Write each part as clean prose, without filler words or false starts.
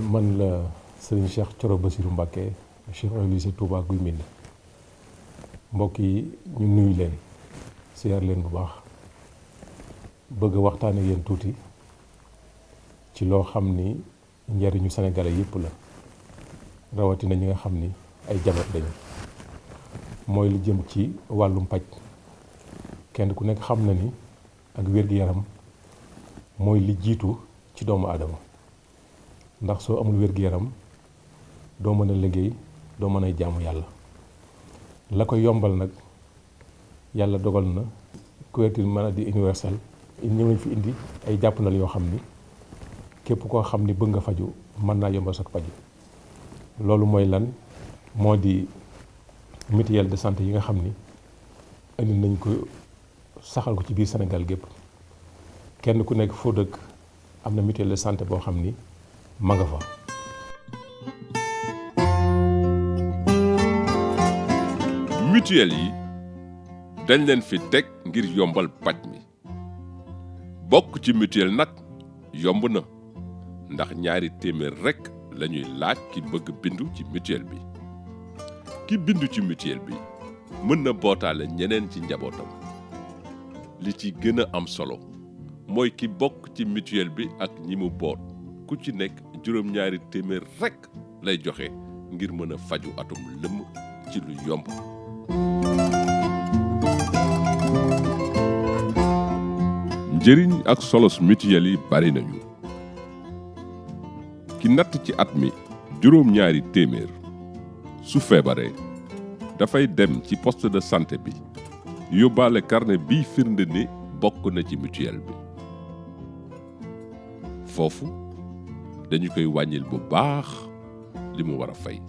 man la Serigne Cheikh Thioro Bassirou Mbacké Cheikh au lycée Touba Guy Mbind mbokk yi ñu nuyu leen siyaar leen bu baax bëgg waxtaane yéen tuuti ci loo xam ni njariñu sénégalais yépp la rawatina ñi nga xam ni ay jabat lañu mooy li jëm ci wàllum paj kenn ku nekk xam na ni ak wér-gi-yaram mooy li jiitu ci doomu aadama ndax soo amul wér-gi-yaram doo mën a liggéey doo mën a jaamu yàlla la ko yombal nag yàlla dogal na couverture maladie universelle ñëw fi indi ay jàppandal yoo xam ni képp koo xam ni bëgg nga faju mën naa yombal sa paju loolu mooy lan moo di mutuelle de santé yi nga xam ni indi nañ ko saxal ko ci biir Sénégal gépp kenn ku nekk foo dëkk am na mutuelle de santé boo xam ni ma nga fa. mutuelle yi dañ leen fi teg ngir yombal paj mi bokk ci mutuelle nag yomb na ndax ñaari téeméer rekk lañuy laaj ki bëgg bindu ci mutuelle bi ki bindu ci mutuelle bi mën na bootaale ñeneen ci njabootam li ci gën a am solo mooy ki bokk ci mutuelle bi ak ñi mu boot ku ci nekk juróom-ñaari téeméer rekk lay joxe ngir mën a faju atum lëmm ci lu yomb. njëriñ ak solos mutuelle yi bari nañu ki natt ci at mi juróom-ñaari téeméer su feebaree dafay dem ci poste de santé bi yóbbaale carnet bii firnde ni bokk na ci mutuelle bi foofu dañu koy wàññil bu baax li mu war a fay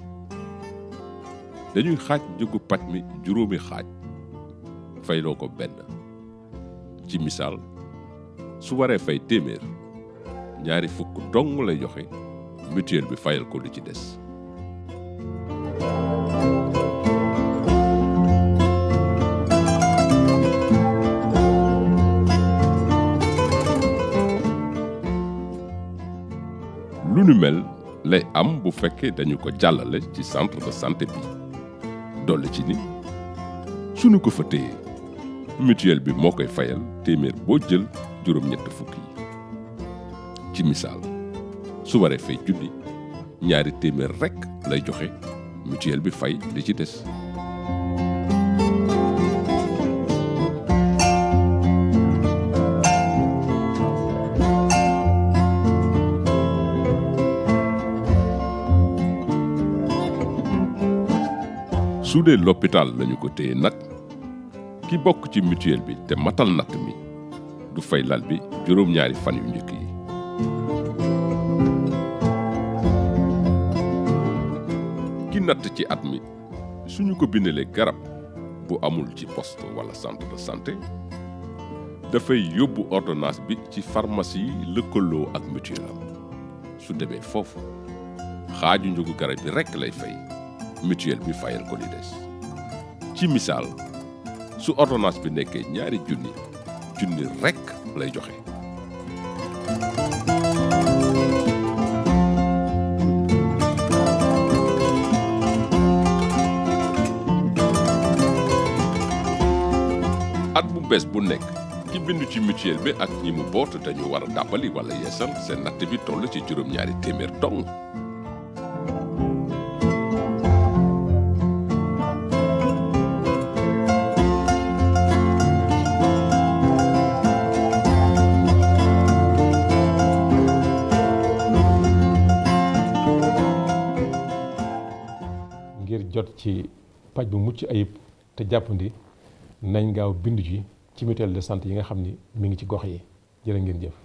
dañuy xaaj njëgu paj mi juróomi xaaj fayloo ko benn ci misaal su waree fay téeméer ñaari fukk dong lay joxe mutuelle bi fayal ko li ci des. lu nu mel lay am bu fekkee dañu ko jàllale ci centre de santé bi dolli ci ni sunu ko fa téye mutuelle bi moo koy fayal téeméer boo jël juróom-ñett fukk yi ci misaal su waree fay junni ñaari téeméer rekk lay joxe mutuelle bi fay li ci des. su dee l'hôpital lañu ko téye nag ki bokk ci mutuelle bi te matal natt mi du fay lal bi juróom-ñaari fan yu njëkk yi. ki natt ci at mi suñu ko bindalee garab bu amul ci poste wala centre de santé dafay yóbbu ordonnance bi ci pharmacie yi lëkkaloo ak mutuelle am su demee foofu xaaju njëgu garab bi rekk lay fay mutuelle bi fayal ko li des ci misaal su ordonnance bi nekkee ñaari junni rekk lay joxe. at bu bees bu nekk ki bindu ci mutuelle bi ak ñi mu boot dañu war a dàbbali wala yeesal seen natt bi toll ci juróom-ñaari téeméer dong. ngir jot ci paj bu mucc ayib te jàppandi nañ gaaw bindu ci mutuelle de santé yi nga xam ni mi ngi ci gox yi jërë ngeen jëf.